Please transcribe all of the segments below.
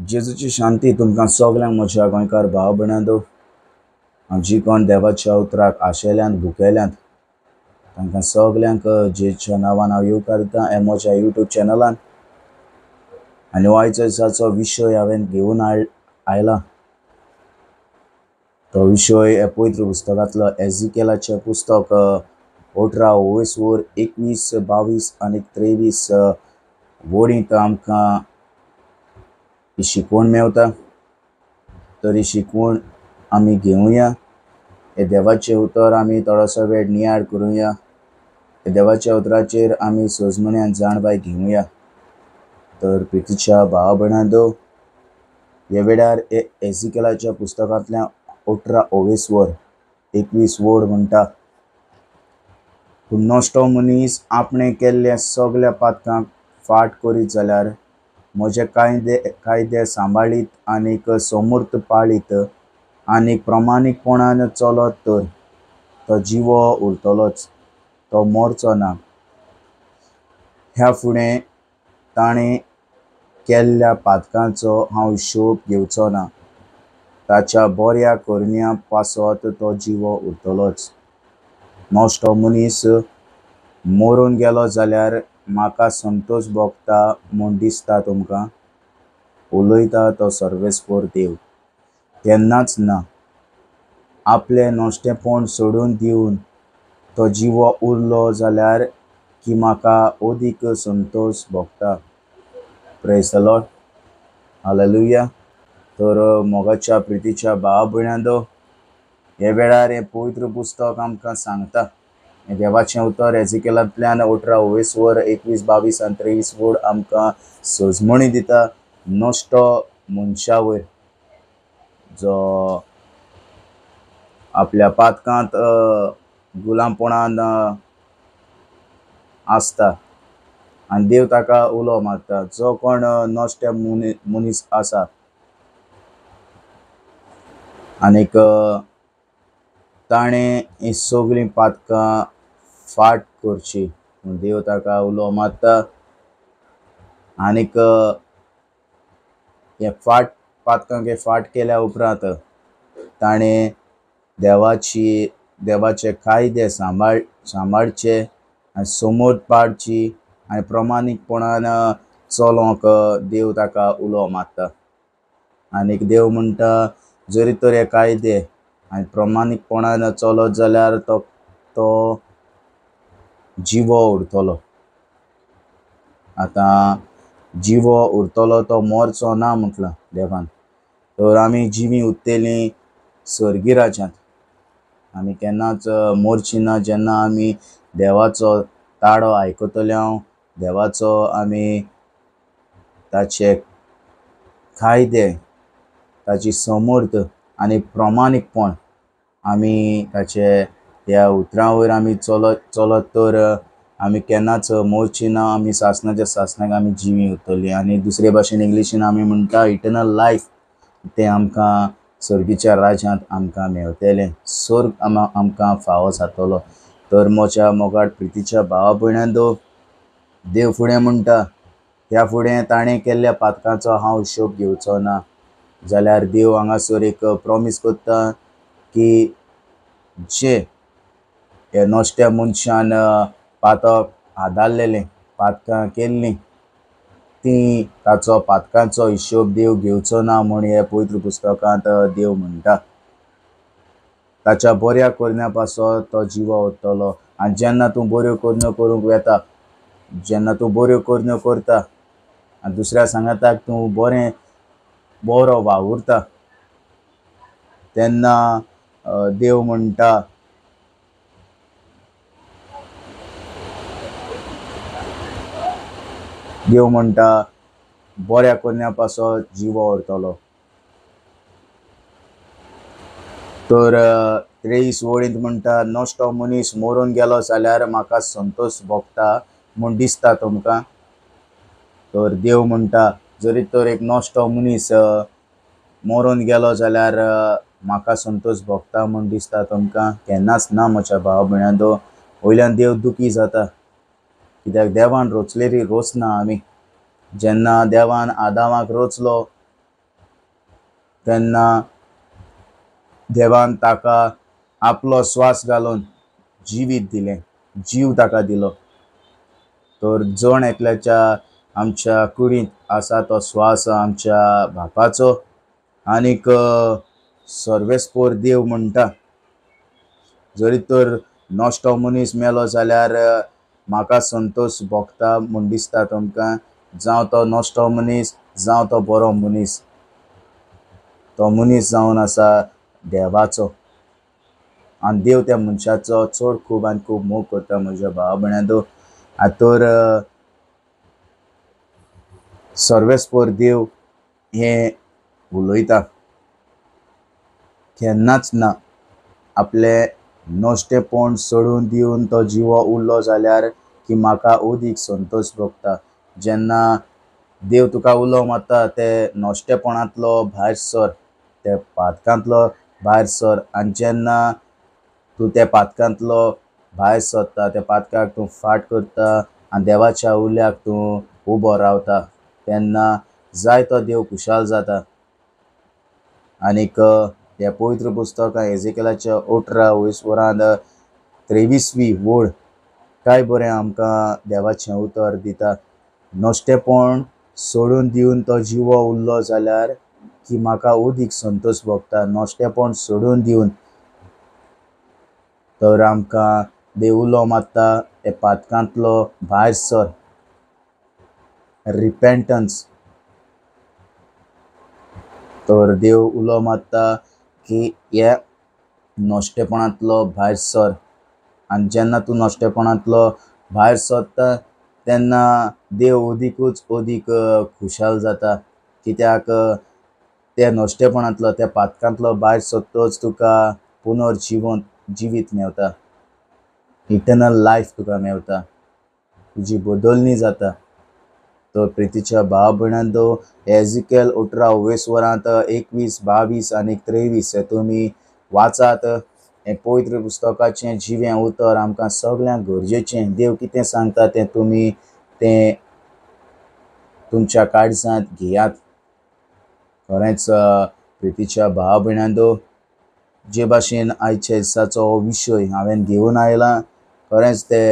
जेजूची शांती तुमकां सगल्यांक म्हज्या गोंयकार भाव भयणांनो, जी कोण देवाच्या उतराक आशेल्यांत भुकेल्यांत तांकां सगल्यांक जेजूच्या नांवान हांव येवकार दितां हे म्हज्या यूट्यूब चॅनलान. आनी आयचो दिसाचो विशय हांवें घेवन आयला तो विशय हे पवित्र पुस्तकांतलो एजिकेलाचें पुस्तक 18 वयर 21 22 आनी 23 वळींत आमकां ही शिकवण मेवता. तर ही शिकवण आमी घेवया, हे देवाचें उतर आमी थोडोसो वेळ नियाळ करुया, हे देवाच्या उतराचेर आमी सजमण्यान जाणवाय घेवया. तर प्रितीच्या भाव भयणांनो, ह्या वेळार एजिकेलाच्या पुस्तकांतल्या 18 वयर 21 वड म्हणटा, पूण नश्टो मनीस आपणें केल्ल्या सगल्या पातकांक फाट करीत जाल्यार म्हजे कायदे सांबाळीत आनीक समर्थ पाळीत आनी प्रमाणीकपणान चलत तर तो जिवो उरतलोच, तो मरचो ना. ह्या फुडें ताणें केल्ल्या पातकांचो हांव हिशोब घेवचो ना, ताच्या बऱ्या करण्या पासत तो जिवो उरतलोच. नश्टो मनीस मरून गेलो जाल्यार म्हाका संतोष भोगता म्हूण दिसता तुमकां? उलयता तो सर्वेस्पर देव. केन्नाच ना. आपलें नश्टेपण सोडून दिवन तो जिवो उरलो जाल्यार की म्हाका अदीक संतोष भोगता. Praise the Lord, hallelujah. तर मोगाच्या प्रितीच्या भाव भयणांनो, हे वेळार हें पवित्र पुस्तक आमकां सांगता, हें देवाचें उतर एजिकेलांतल्यान 18 वयर 21 22 आनी 23 वड आमकां सजमणी दिता नश्टो मनशा वयर जो आपल्या पातकांत गुलामपणान आसता आनी देव ताका उलो मारता. जो कोण नश्टे मनीस आसा आनीक ताणें ही सगळीं पातकां फाट करची म्हूण देव ताका उलो मारता. आनीक हे फाट पातकांक फाट केल्या उपरांत ताणें देवाचे कायदे सांबाळचे आनी समोर पाळची आनी प्रमाणीकपणान चलोंक देव ताका उलो मारता. आनीक देव म्हणटा, जरी तर हे कायदे आनी प्रमाणीकपणान चलत जाल्यार तो जिवो उरतलो. आतां जिवो उरतलो तो मरचो ना म्हटलां देवान. तर आमी जिवी उरतलीं सर्गी राज्यांत, आमी केन्नाच मरची ना. जेन्ना आमी देवाचो ताळो आयकतले, हांव देवाचो आमी ताचे कायदे, ताची समर्थ आनी प्रमाणीकपण आमी ताचे ह्या उतरां वयर आमी चलत तर आमी केन्नाच मरची ना. आमी सासणाच्या सासणाक आमी जिवी उरतली. आनी दुसरे भाशेन इंग्लिशीन आमी म्हणटा इटर्नल लायफ, तें आमकां सर्गीच्या राज्यांत आमकां मेवतलें, स्वर्ग आमकां फावो जातलो. तर म्हज्या मोगाळ प्रितीच्या भावा भयणांनो, देव फुडें म्हणटा, ह्या फुडें ताणें केल्ल्या पातकांचो हांव हिशोब घेवचो ना. जाल्यार देव हांगासर एक प्रोमीस करता की जे हे नश्ट्या मनशान पातक आदारलेलें, पातकां केल्लीं, तीं ताचो पातकांचो हिशोब देव घेवचो ना म्हूण हे पवित्र पुस्तकांत देव म्हणटा. ताच्या बऱ्या करण्या पासत तो जिवो उरतलो. आनी जेन्ना तूं बऱ्यो करण्यो करूंक वेता, जेन्ना तूं बऱ्यो करण्यो करता आनी दुसऱ्या सांगाताक तूं बरो वावुरता, तेन्ना देव म्हणटा बऱ्या करण्या पासत जिवो उरतलो. तर 23 वळींत म्हणटा, नश्टो मनीस मरून गेलो जाल्यार म्हाका संतोष भोगता म्हूण दिसता तुमकां? तर देव म्हणटा, जरी तर एक नश्टो मनीस मरून गेलो जाल्यार म्हाका संतोष भोगता म्हूण दिसता तुमकां? केन्नाच ना म्हज्या भाव भयणांनो. वयल्यान देव दुखी जाता, कित्याक देवान रोचलेली रोचना आमी. जेन्ना देवान आदामाक रोचलो तेन्ना देवान ताका आपलो श्वास घालून जिवीत दिलें, जीव ताका दिलो। तर जण एकल्याच्या आमच्या कुडींत आसा तो श्वास आमच्या बापाचो। आनीक सर्वेस्पोर देव म्हणटा, जरी तर नश्टो मनीस मेलो जाल्यार म्हाका संतोष भोगता म्हूण दिसता तुमकां, जावं तो नश्टो मनीस जावं तो बरो मनीस, तो मनीस जावन आसा देवाचो। आनी देव त्या मनशाचो चड खूब आनी खूब मोग करता म्हज्या भावा भयणांनो। तर सर्वेस्पोर देव हें उलयता, केन्नाच ना आपले नश्टेपण सोडून दिवन तो जिवो उरलो जाल्यार की म्हाका अदीक संतोष भोगता। जेन्ना देव तुका उलो मारता ते नश्टेपणांतलो भायर सर, ते पातकांतलो भायर सर। आनी जेन्ना तूं त्या पातकांतलो भायर सरता, त्या पातकाक तूं फाट करता आनी देवाच्या उल्याक तूं उबो रावता, तेन्ना जाय तो देव खुशाल जाता। आनीक ह्या पवित्र पुस्तकां एजेकेलाच्या 18 वयस 23वी वळ काय बरें आमकां देवाचें उतर दिता, नश्टेपण सोडून दिवन तो जिवो उरलो जाल्यार की म्हाका अदीक संतोष भोगता। नश्टेपण सोडून दिवन तर आमकां देव उलो मारता, ते पातकांतलो भायर सर, रिपेंटन्स। तर देव उलो मारता की हे नश्टेपणांतलो भायर सर। आनी जेन्ना तूं नश्टेपणांतलो भायर सरता तेन्ना देव अदिकूच अदीक खुशाल जाता, कित्याक त्या नश्टेपणांतलो त्या पातकांतलो भायर सरतच तुका पुनर्जिवन जिवीत मेवता, इटर्नल लायफ तुका मेवता, तुजी बदलणी जाता। तर प्रितीच्या भाव भयणांनो, एजिकेल 18 वयस 21 22 आनी 23 तुमी वाचात। हें पवित्र पुस्तकाचें जिवें उतर आमकां सगळ्यांक गरजेचें। देव कितें सांगता तें तुमी तें तुमच्या काळजांत घेयात। खरेंच प्रितीच्या भाव भयणांनो, जे भाशेन आयच्या दिसाचो हो विशय हांवें घेवन आयला, खरेंच ते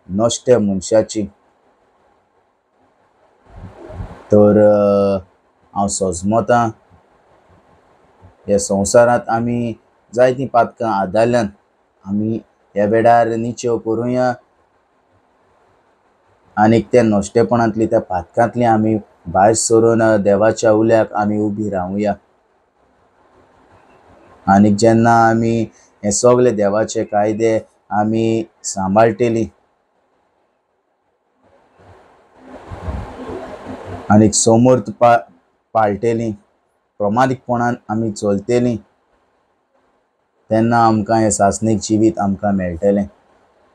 नश्टे मनशाची। तर हांव सजमतां ह्या संवसारांत आमी जायतीं पातकां आदारल्यान आमी ह्या वेळार निचेव करुया आनीक त्या नश्टेपणांतली त्या पातकांतली आमी भायर सरून देवाच्या उल्याक आमी उबी रावुया। आनीक जेन्ना आमी हे सगळे देवाचे कायदे आमी सांबाळटली आनीक समर्थ पाळटली, प्रमाणीकपणान आमी चलतली, तेन्ना आमकां हें सासणीक जिवीत आमकां मेळटलें।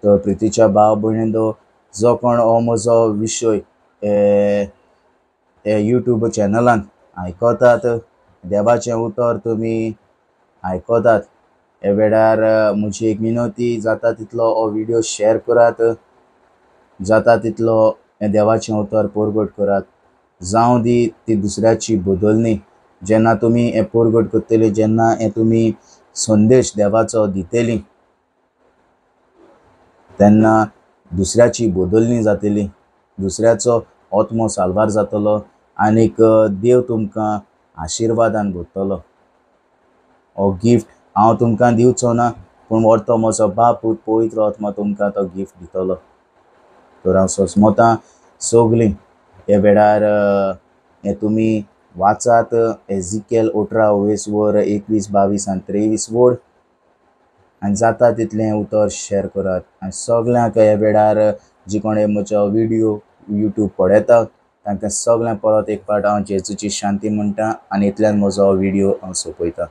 तर प्रितीच्या भाव भयणींनो, जो कोण हो म्हजो विशय यूट्यूब चॅनलान आयकतात, देवाचें उतर तुमी आयकतात, हे वेळार म्हजी एक विनवती, जाता तितलो हो व्हिडियो शेअर करात, जाता तितलो हें देवाचें उतर परगट करात। जावं दी ती दुसऱ्याची बदलणी। जेन्ना तुमी हें परगट करतली, जेन्ना हें तुमी संदेश देवाचो दितली, तेन्ना दुसऱ्याची बदलणी जातली, दुसऱ्याचो आत्मो साल्वार जातलो आनीक देव तुमकां आशिर्वादान भरतलो। हो गिफ्ट हांव तुमकां दिवचो ना, पूण व्हरतो म्हजो बाप पवित्र आत्मा तुमकां तो गिफ्ट दितलो। तर हांव सजमतां सगळीं हे वेळार हें तुमी वाचात, एजिकेल 18 वयस 21 22 आनी 23 वड, आनी जाता तितलें उतर शेअर करात। आनी सगळ्यांक ह्या वेळार जी कोण म्हजो व्हिडियो यूट्यूब पळयता तांकां सगळ्यांक परत एक फावट हांव जेजूची शांती म्हणटा आनी इतल्यान म्हजो व्हिडियो हांव सोंपयता।